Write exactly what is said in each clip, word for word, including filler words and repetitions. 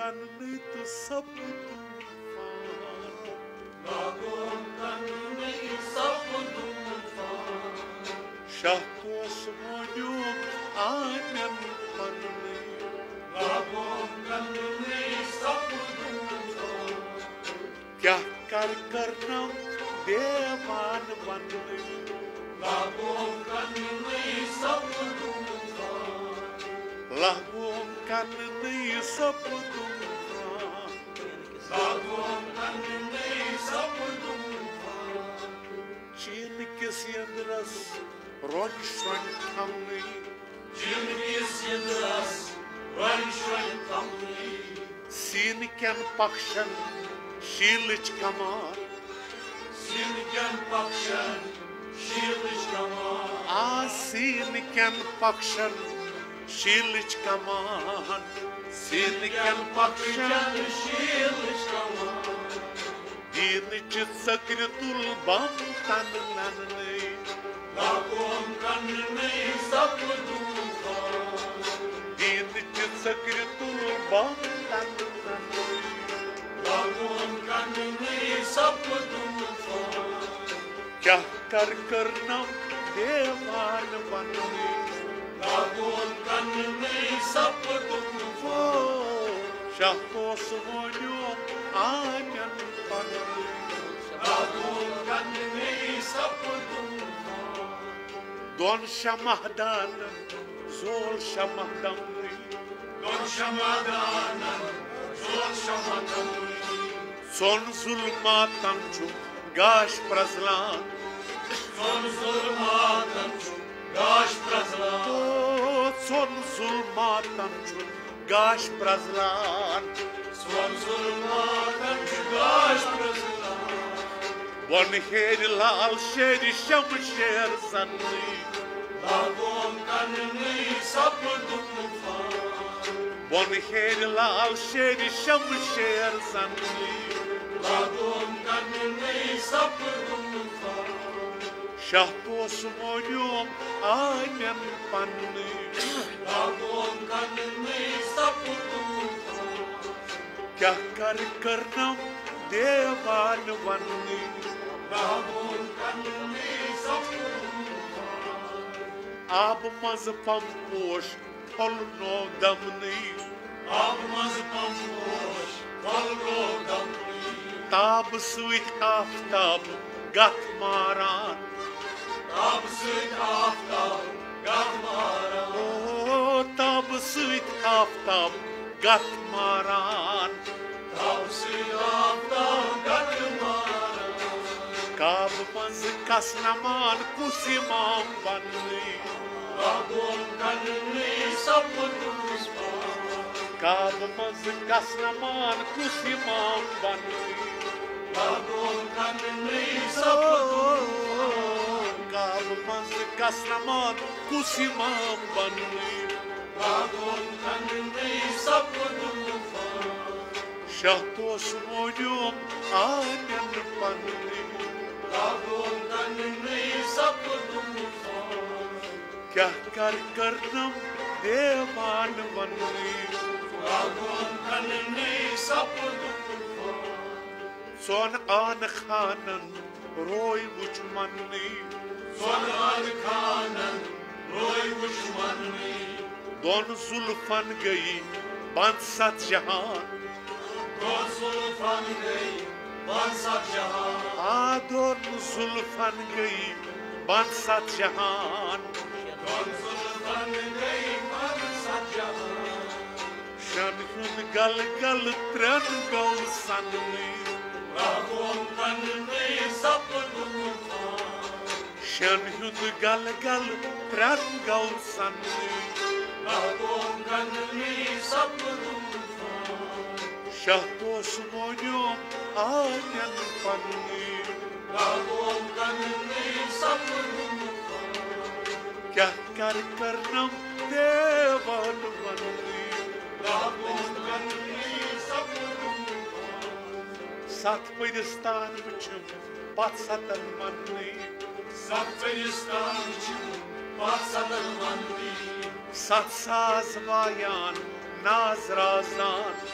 پننُے تہٕ سپُد طوفان۔ لاگون پننُے سپُد طوفان۔ شاہ توس ووٚنُم آمن پننُے۔ لاگون پننُے سپُد طوفان۔ کیٛاہ کر کرنم دیوان وننُے۔ لاگون پننُے سپُد طوفان۔ لاگون پننُے سپُد طوفان۔ لاگون پننُے سپُد طوفان۔ چیٖنہٕ کِس یندرس رۄنۍ شرۄنۍ تھاونٕے۔ چیٖنہٕ کِس یندرس رۄنۍ شرۄنۍ تھاونٕے۔ سیٖنہٕ کٮ۪ن پکشن شیٖلٕچ کمان۔ سیٖنہٕ کٮ۪ن پکشن شیٖلٕچ کمان۔ آ، سیٖنہٕ کٮ۪ن پکشن شیٖلٕچ کمان۔ سیٖنہٕ کٮ۪ن پکشن شیٖلٕچ کمان۔ دیٖنہٕ چہِ ژٔکرِ تُل بم تنہٕ ننہٕ۔ لاگون کنہٕ نٔے سپُد طوفان۔ دیٖنہٕ چہِ ژٔکرِ تُل بم تنہٕ ننہٕ۔ لاگون کنہٕ نٔے سپُد طوفان۔ کیٛاہ کر کرنم دیوان وننُے۔ لاگون کنہٕ نٔے سپُد طوفان۔ شاہ توس ووٚنُم آمن پننُے۔ لاگون کنہٕ نٔے سپُد طوفان۔ دۄن شمع دانن زول شمع دمنٕے۔ دۄن شمع دانن زول شمع دمنٕے۔ ژۄن ظلماتن چھُ گاش پرزلان۔ ژۄن ظلماتن چھُ گاش پرزلان۔ او، ژۄن ظلماتن چھُ گاش پرزلان۔ ژۄن ظلماتن چھُ گاش پرزلان۔ بۄنہٕ ہیرِ لال شیرِ شمشیر زنٕے۔ لاگون کنہٕ نٔے سپُد طوفان۔ بۄنہٕ ہیرِ لال شیرِ شمشیر زنٕے۔ لاگون کنہٕ نٔے سپُد طوفان۔ شاہ توس ووٚنُم آمن پننُے۔ لاگون کنہٕ نٔے سپُد طوفان۔ کیٛاہ کر کرنم دیوان وننُے۔ لاگون کنہٕ نٔے سپُد طوفان۔ آبہٕ منٛزٕ پم پوش پھۄلنو دمنٕے۔ آبہٕ منٛزٕ پم پوش پھۄلنو دمنٕے۔ تابہٕ سۭتۍ آفتاب گتھ ماران۔ تابہٕ سۭتۍ آفتاب گتھ ماران۔ او، تابہٕ سۭتۍ آفتاب گتھ ماران۔ تابہٕ سۭتۍ آفتاب گتھ ماران۔ کعبہٕ منٛزٕ کس نمان کُس امام وننٕے۔ لاگون کنہٕ نٔے سپُد طوفان۔ کعبہٕ منٛزٕ کس نمان کُس امام وننٕے۔ لاگون کنہٕ نٔے سپُد طوفان۔ کعبہٕ منٛزٕ کس نمان کُس امام وننٕے۔ لاگون کنہٕ نٔے سپُد طوفان۔ شاہ توس ووٚنُم آمن پننُے۔ لاگون کنہٕ نٔے سپُد طوفان۔ کیٛاہ کر کرنم دیوان وننُے۔ لاگون کنہٕ نٔے سپُد طوفان۔ ژۄن آن خانن روے وُچھ مننٕے۔ ژۄن آن خانن روے وُچھ مننٕے۔ دۄن زُلفن گٔیہِ بنٛد ستھ جہان۔ دۄن زُلفن گٔیہِ بنٛد ستھ جہان۔ آ، دۄن زُلفن گٔیہِ بنٛد ستھ جہان۔ دۄن زُلفن گٔیہِ بنٛد ستھ جہان۔ شن ہُنٛد گل گل ترٛٮ۪ن گوٚو سننٕے۔ لاگون کنہٕ نٔے سپُد طوفان۔ شن ہُنٛد گل گل ترٛٮ۪ن گوٚو سننٕے۔ لاگون کنہٕ نٔے سپُد طوفان۔ شاہ توس ووٚنُم آمن پننُے۔ لاگون کنہٕ نٔے سپُد طوفان۔ کیٛاہ کر کرنم دیوان وننٕے۔ لاگون کنہٕ نٔے سپُد طوفان۔ ستھ پٔرِستان وٕچھِم پتھ ستن مننٕے۔ ستھ پٔرِستان وٕچھِم پتھ ستن مننٕے۔ ستھ ساز وایان ناز رازدان۔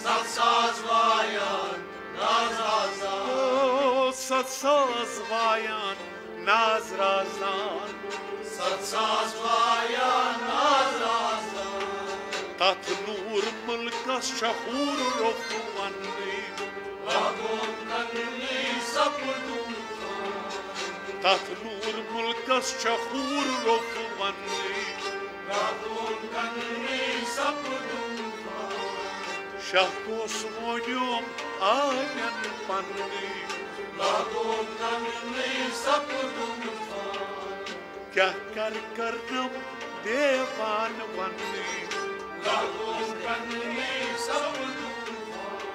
ستھ ساز وایان ناز رازدان۔ او، ستھ ساز وایان ناز رازدان۔ ستھ ساز وایان ناز رازدان۔ تتھ نور ملکس چھےٚ حور روٚف وننٕے۔ لاگوم کننٕے سپُد طوفان۔ تتھ نور ملکس چھےٚ حور روٚف وننٕے۔ لاگوم کننٕے سپُد طوفان۔ شاہ توس وونیوم آمن پننٕے۔ لاگوم کننٕے سپُد طوفان۔ کیٛاہ کر کرنم دیوان وننٕے۔ لاگوم کننٕے سپُد طوفان۔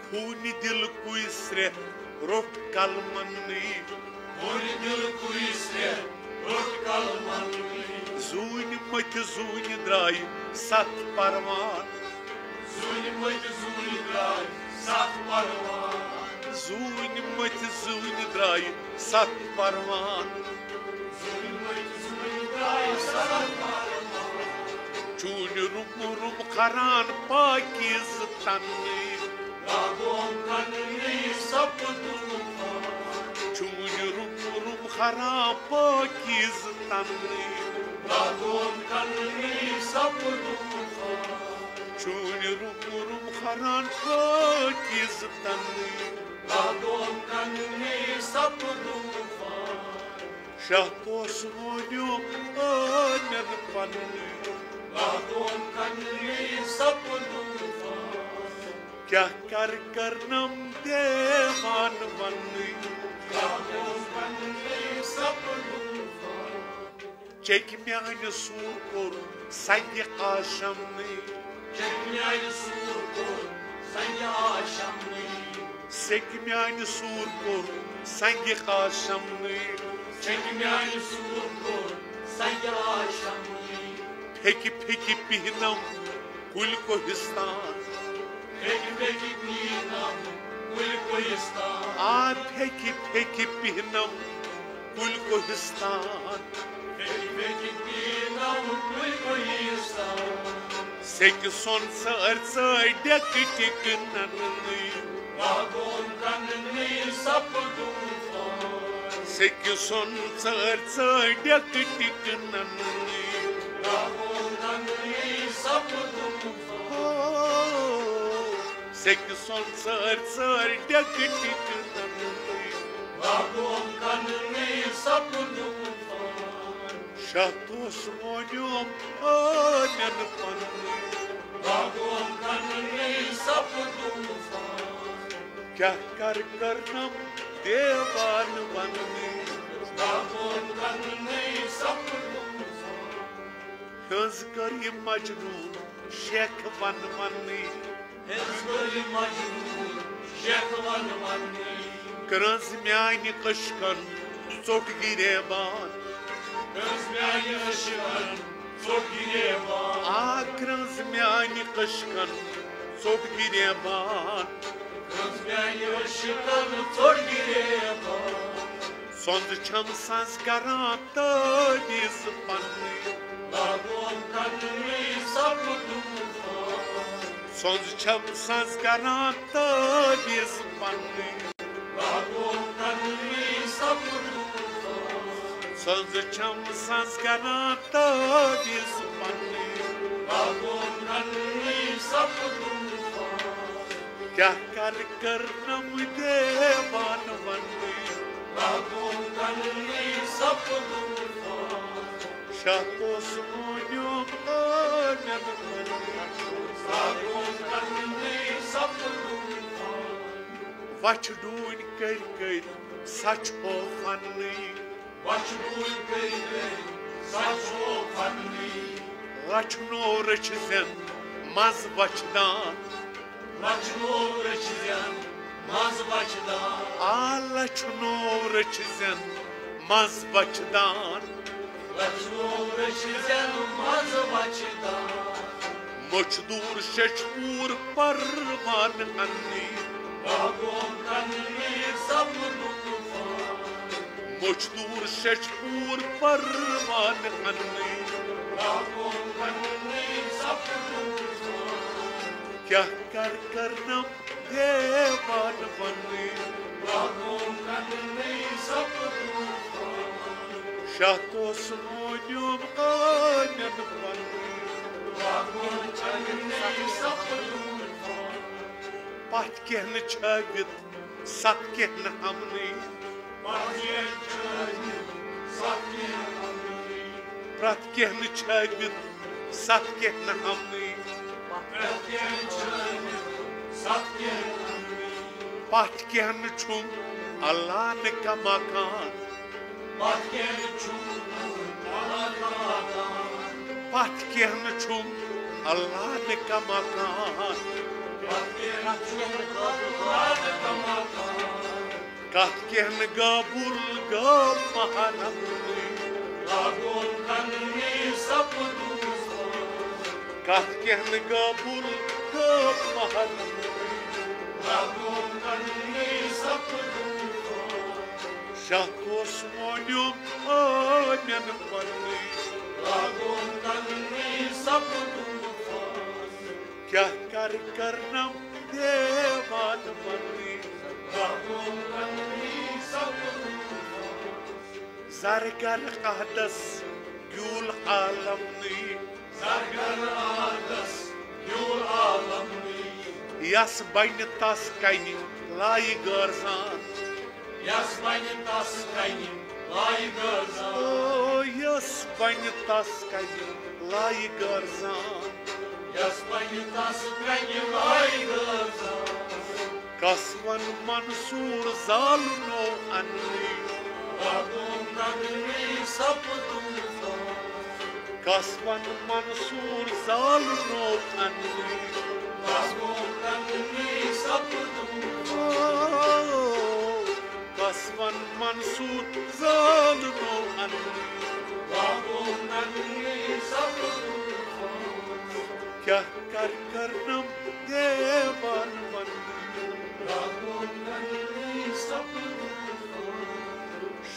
خوٗنہِ دِل کُے سرٛیٚہہ روٚٹ قلمنٕے۔ خوٗنہِ دِل کُے سرٛیٚہہ روٚٹ قلمنٕے۔ زوٗنہِ مٔتۍ زوٗنہِ درٛایہِ ستھ پروان۔ زوٗنہِ مٔتۍ زوٗنہِ درٛاے ستھ پروان۔ زوٗنہِ مٔتۍ زوٗنہِ درٛاے ستھ پروان۔ زوٗنہِ مٔتۍ زوٗنہِ درٛاے ستھ پروان۔ چوٗنہِ رُم رُم خران پاکیٖزٕ تنٕے۔ لاگوم کننٕے سپُد طوفان۔ چوٗنہِ رُم رُم خران پاکیٖزٕ تنٕے۔ لاگوم کننٕے سپُد طوفان۔ چوٗنہِ رُم رُم خران پاکیٖزٕ تنٕے۔ لاگوم کننٕے سپُد طوفان۔ شاہ توس وونیوم آمن پننٕے۔ لاگوم کننٕے سپُد طوفان۔ کیٛاہ کر کرنم دیوان وننٕے۔ لاگوم کننٕے سپُد طوفان۔ چیٚکہِ میانہِ سوٗر کوٚر سنگہِ آشمنٕے۔ چیٚکہِ میانہِ سوٗر کوٚر سنگہِ آشمنٕے۔ سیٚکہِ میانہِ سوٗر کوٚر سنگہِ آشمنٕے۔ چیٚکہِ میانہِ سوٗر کوٚر سنگہِ آشمنٕے۔ پھیٚکہِ پھیٚکہِ پِہنم کُلۍ کوہستان۔ پھیٚکہِ پھیٚکہِ پِہنم کُلۍ کوہستان۔ آ، پھیٚکہِ پھیٚکہِ پِہنم کُلۍ کوہستان۔ پھیٚکہِ پھیٚکہِ پِہنم کُلۍ کوہستان۔ سیٚکہِ سۄن ژٲرۍ ژٲرۍ ڈیٚکہٕ ٹِکہٕ نننٕے۔ لاگوم کننٕے سپُد طوفان۔ سیٚکہِ سۄن ژٲرۍ ژٲرۍ ڈیٚکہٕ ٹِکہٕ نننٕے۔ لاگوم کننٕے سپُد طوفان۔ سیٚکہِ سۄن ژٲرۍ ژٲرۍ ڈیٚکہٕ ٹِکہٕ نننٕے۔ لاگوم کننٕے سپُد طوفان۔ شاہ توس وونیوم آمن پننٕے۔ لاگوم کننٕے سپُد طوفان۔ کیٛاہ کر کرنم دیوان وننٕے۔ لاگوم کننٕے سپُد طوفان۔ ہنٛز کٔر یہِ مجنوٗن شیخ ون وننٕے۔ ہنٛز کٔر یہِ مجنوٗن شیخ ون وننٕے۔ کرٛنٛز میانہِ عشقن ژوٚٹ گریبان۔ کرٛنٛز میانہِ عشقن ژوٚٹ گریبان۔ آ، کرٛنٛز میانہِ عشقن ژوٚٹ گریبان۔ کرٛنٛز میانہِ عشقن ژوٚٹ گریبان۔ سۄنٛزٕ چھَم سَنٛز کران تعویٖذ پننٕے۔ لاگوم کننٕے سپُد طوفان۔ سۄنٛزٕ چھَم سَنٛز کران تعویٖذ پننٕے۔ لاگوم کننٕے سپُد طوفان۔ سۄنٛزٕ چھَم سَنٛز کران تعویٖذ پننٕے۔ لاگوم کننٕے سپُد طوفان۔ کیٛاہ کر کرنم دیوان وننٕے۔ لاگوم کننٕے سپُد طوفان۔ شاہ توس وونیوم آمن پننٕے۔ لاگوم کننٕے سپُد طوفان۔ وچھِ ڈوٗنۍ کٔرۍ کٔرۍ سچ ہو فنٕے۔ وچھِ ڈوٗنۍ کٔرۍ کٔرۍ سچ ہو فنٕے۔ لچھنو رٔچھِ زٮ۪ن منٛز وچھِ دان۔ لچھنو رٔچھِ زٮ۪ن منٛز وچھِ دان۔ آ، لچھنو رٔچھِ زٮ۪ن منٛز وچھِ دان۔ لچھنو رٔچھِ زٮ۪ن منٛز وچھِ دان۔ مۄچھ دوٗر شیٚچھ پوٗر پروان اننٕے۔ لاگوم کننٕے سپُد طوفان۔ مۄچھ دوٗر شیٚچھ پوٗر پروان اننٕے۔ لاگوم کننٕے سپُد طوفان۔ کیٛاہ کر کرنم دیوان وننٕے۔ شاہ توس مونیوم آنن پننٕے۔ پتھ کینٛہہ نہٕ چھٲوِتھ، ستھ کینٛہہ نہٕ ہمنٕے۔ پرٛٮ۪تھ کینٛہہ نہٕ چھٲوِتھ، ستھ کینٛہہ نہٕ ہمنٕے۔ پتھ کینٛہہ نہٕ چھُم اللہ نہٕ کما کان۔ پتھ کینٛہہ نہٕ چھُم اللہ نہٕ کما کان۔ کتھ کینٛہہ نہٕ گابُل گٲو محرم۔ کتھ کینٛہہ نہٕ گابُل گٲو محرم۔ شاہ توس مونیوم آنن پننٕے۔ کیٛاہ کر کرنم دیوان وننٕے۔ زرگر عہدس گیوٗل عالمنٕے۔ یس بنہِ تس کنہِ لایہِ غٲرزان۔ او، یس بنہِ تس کنہِ لایہِ غٲرزان۔ کس ون منصور زالنو اننٕے۔ کس ون منصور زالنو اننٕے۔ کس ون منصور زالنو اننٕے۔ کیٛاہ کر کرنم دیوان وننٕے۔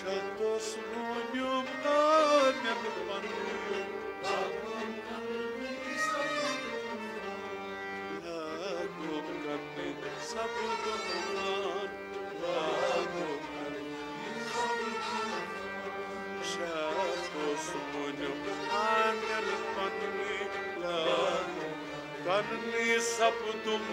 شاہ توس مونیوم آنن پننٕے۔ لاگو کرنٕے سپدُن وان۔ لاگو کرنٕے سپدُن وان۔ شاہ توس مونیوم آنن پننٕے۔ لاگو کرنٕے سپدُن